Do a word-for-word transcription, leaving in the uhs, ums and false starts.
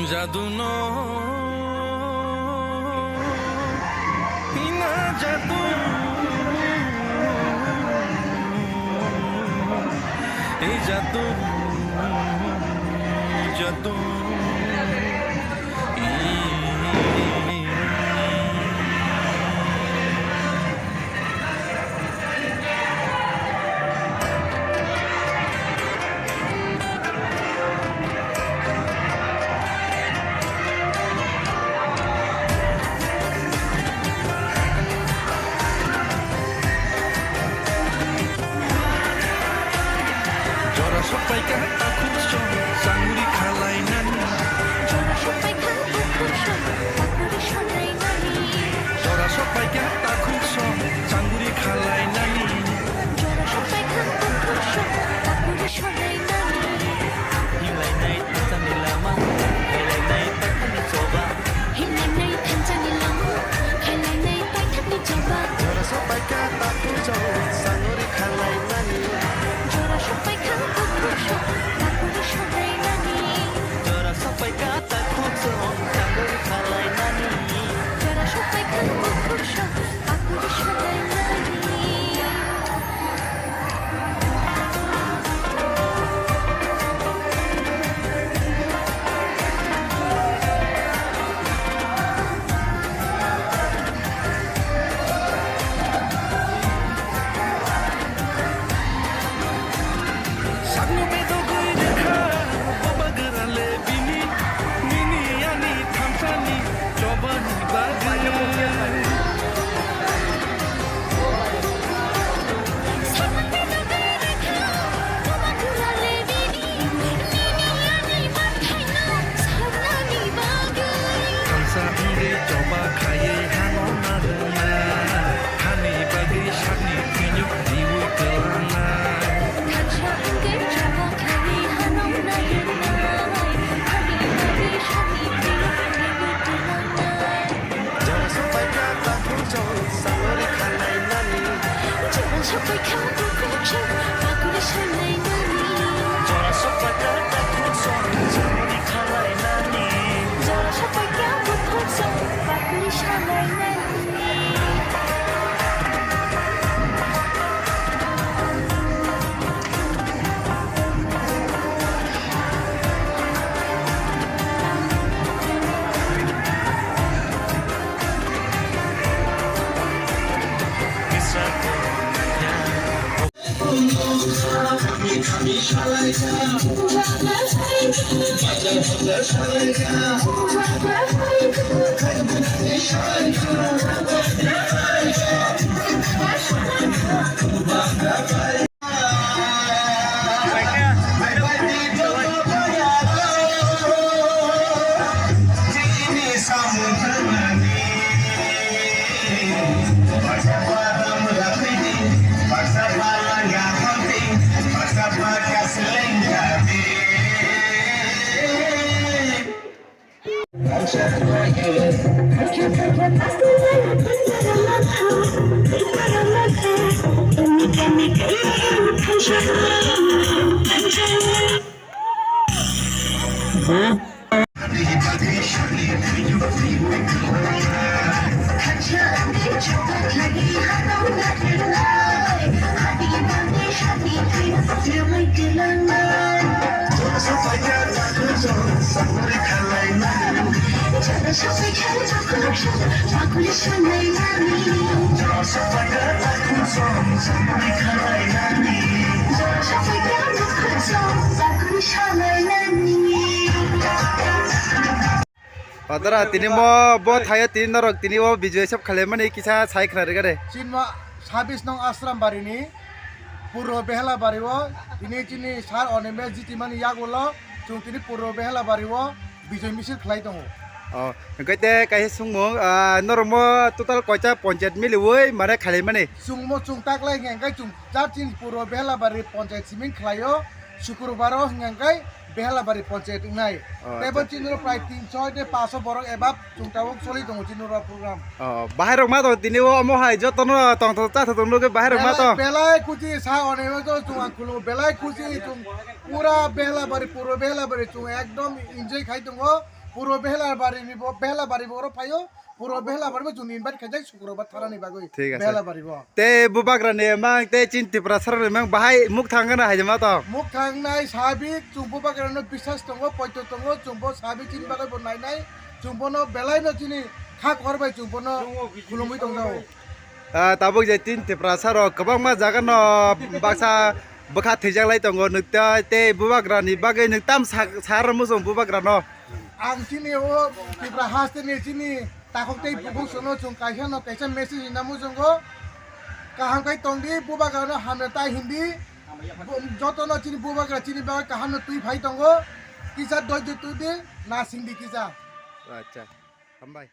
Jadu no hina jadu, ei jadu, jadu. Jora sokpaikha takhuk song changri khalainani. Jora sokpaikha takhuk song changri khalainani. Jora sokpaikha takhuk song changri khalainani. Jora sokpaikha takhuk song changri khalainani. Hinlainai thansani lama, kailainai thansani choba. Hinlainai thansani lama, kailainai thansani choba. Jora sokpaikha takhuk song changri khalainani. Jora sokpaikha takhuk song changri khalainani. Jora sokpaikha takhuk song changri khalainani. Jora sokpaikha takhuk song changri khalainani. Sakno bedogwi rwkha, boba gwra le bini, nini ani thansani chobani bagwi. Thansa wngwi choba khaiwi hano narwkna, hani bagwi sakni thwinyuk diwi kwlangna. Thansa wngwi choba khaiwi hano narwkna, hani bagwi sakni thwinyuk diwi kwlangna. Jora sokpaikha takhuk song changri khalainani. Jora sokpaikha takhuk song changri khalainani. Jora sokpaikha takhuk song changri khalainani. Jora sokpaikha takhuk song changri khalainani. Adara tini mo bo thaio tini norok tini o video sep khalaimani kisa sai khna rega de. Chinma sabis nong Asram Bari ni Purbo Behela Bari o tini chini sar Onime jitimani yagulo chwng tini Purbo Behela Bari o bijoi misil khlai tongo. Oh, hwnkhe te kaisa sungmung, ah, norok mo total koita ponchayat miliwi mare khalaimani? Chwng mo chwng taklai hwnkhe chwng jar chini Purbo Behela Bari ponchayat siming khlaio, Shukrubaro hwnkhe Behelabari ponchayat wngnai. Oh, teibo acha. Chini oro prai tinso de paso borok eba chwng tabuk choli tongo chini oro program. Oh, bahai rok ma to tini o omo hai joto no tong tong cha thong nugwi bahai rok ma to. Belai, belai khusi sa onebo to chwng ang khulungo belai khusi chwng pura Behelabari, puro Behelabari chwng ekdom enjoy khai tongo. Puro Behelabari ni bo, Behelabari bo oro phaio. Puro Behelabari bo chwng invite khaijak Sukrokbar tharani bagwi. Thik ase. Behelabari bo. Tei Bubagra ni mang tei chini Tiprasa rok ni mang bahai muk thang gana hai ma to. Muk thangnai sabik chwng Bubagra no biswas tongo, poito tongo, chwng bo sabik chini bagwi bo nainai, chwng bono belai no chini kha kor bai chwng bono khulumwi tongjao. Ah, tabuk je tin Tiprasa rok kwbangma jaga no baksa bwkha thwijak lai tongo, nwk ta-, tei Bubagra ni bagwi nwk tam sa-, sar muchung Bubagra no. Ang chini o Tipra haste ni chini takhuk tei bukhuk sono chwng kaisa no kaisa message rina muchungo, kaham kai tongdi, Bubagra no hamya tai hindi, bu-, joto no chini Bubagra chini bagwi kaham no twi phai tongo, kisa doijo twi di, na singdi kisa. Acha, hambai.